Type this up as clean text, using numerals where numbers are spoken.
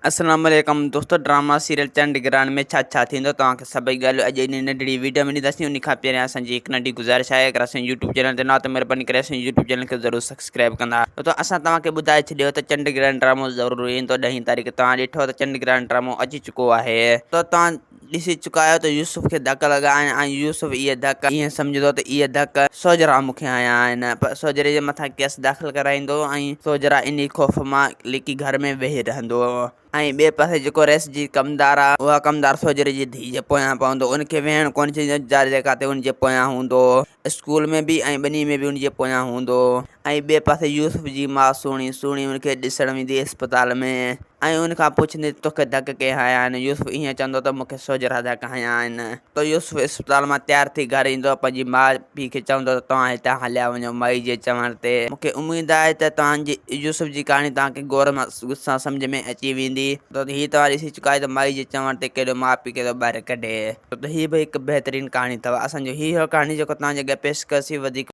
اسلام عليڪم دوستو ڊراما سيريل چنڊ گرهڻ ۾ ڇا ڇا ٿيندو توهان کي سڀئي ڳالهيون اڄ انهي ننڍڙي ويڊيو ۾ ڏينداسين انهي کان پهريان اسان جي هڪ ننڍي گذارش آهي اگر اسان يوٽيوب چينل تي نه آهيو ته مهرباني ڪري اسان يوٽيوب چينل کي ضرور سبسڪرائب ڪندا دوستو اسان توهان کي ٻڌائي ڇڏيو ته چنڊ گرهڻ ڊرامو ضرور ايندو ڏهين تاريخ توهان ڏٺو ته چنڊ گرهڻ ڊرامو اچي چڪو آهي ته توهان ڏسي چڪا آهيو ته يوسف کي ڌڪ لڳا آهن ۽ يوسف اهي ڌڪ ائين سمجهندو ته اهي ڌڪ سوجهرا مون کي هنيا آهن پر سوجهري جي مٿان ڪيس داخل ڪرائيندو ۽ سوجهرا انهي خوف مان لڪي گهر ۾ ويهي رهندو ۽ ٻئي پاسي جيڪو رئيس جي ڪمدار آهي اها ڪمدار سوجهري جي ڌيء جي پويان پوندو ان کي ويهڻ ڪونه ڇڏيندو جاء جيڪا تي ان جي پويان هوندو اسڪول ۾ به ۽ ٻني ۾ به ان جي پويان هوندو ۽ ٻئي پاسي يوسف جي ماء سهڻي سهڻي ان کي ڏسڻ ويندي اسپتال ۾ ۽ ان کان پڇندي ته توکي ڌڪ ڪنهن هنيا آهن؟ يوسف ائين چوندو ته مون کي سوجهرا ڌڪ هنيا آهن. ته يوسف اسپتال مان تيار ٿي گهر ايندو پنهنجي ماء پيء کي چوندو ته توهان هتان هليا وڃو مائي جي چوڻ تي. مون کي اميد آهي ته توهان جي يوسف جي ڪهاڻي توهان کي غور سان سمجهه ۾ اچي ويندي. ته هي توهان ڏسي چڪا آهيو ته مائي جي چوڻ تي ڪيڏو ماء پيء کي ٿو ٻاهر ڪڍي. ته هي به هڪ بهترين ڪهاڻي اٿو. اسان جو هي هو ڪهاڻي جيڪو توهان جي اڳيان پيش ڪيوسين وڌيڪ.